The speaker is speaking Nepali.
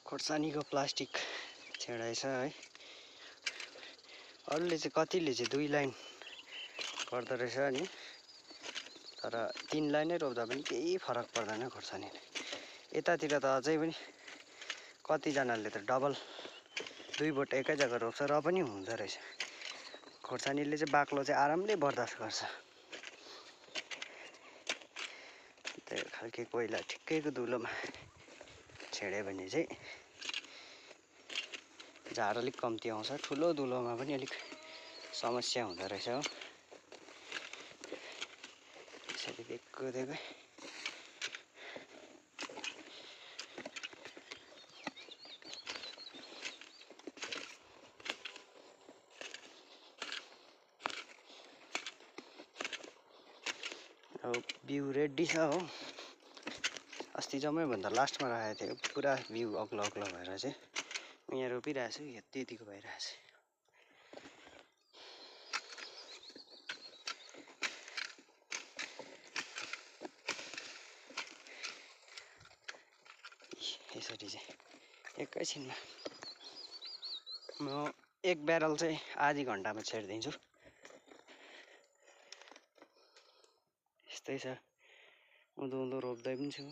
खोर्सानीको प्लास्टिक छेडाइछ है। अरूले चाहिँ कतिले चाहिँ 2 लाइन गर्दो रहेछ नि, तर 3 लाइनै रोप्दा पनि केही फरक पर्दैन खोर्सानीले। यतातिर त अझै पनि कतिजनाले त डबल 2 बोट एकै जग्गा रोप्छ र पनि हुँदो रहेछ। खोर्सानीले चाहिँ बाक्लो चाहिँ आरामले बर्दाश्त गर्छ। त्यो खालके कोइला ठिक्कैको धुलोमा छेड्यो भने चाहिँ झार अलिक कम्ती आउँछ। ठुलो धुलोमा पनि अलिक समस्या हुँदो रहेछ हो। यसरी दिएको दिएकै अब बिउ रेडी छ हो। अस्ति जम्मैभन्दा लास्टमा राखेको थियो, पुरा बिउ अग्लो अग्लो भएर चाहिँ यहाँ रोपिरहेको छु। यति यतिको भइरहेछ। यसरी चाहिँ एकैछिनमा म 1 ब्यारल चाहिँ आधी घन्टामा छेड्दिन्छु। यस्तै छ, उँधो उँधो रोप्दै पनि छु।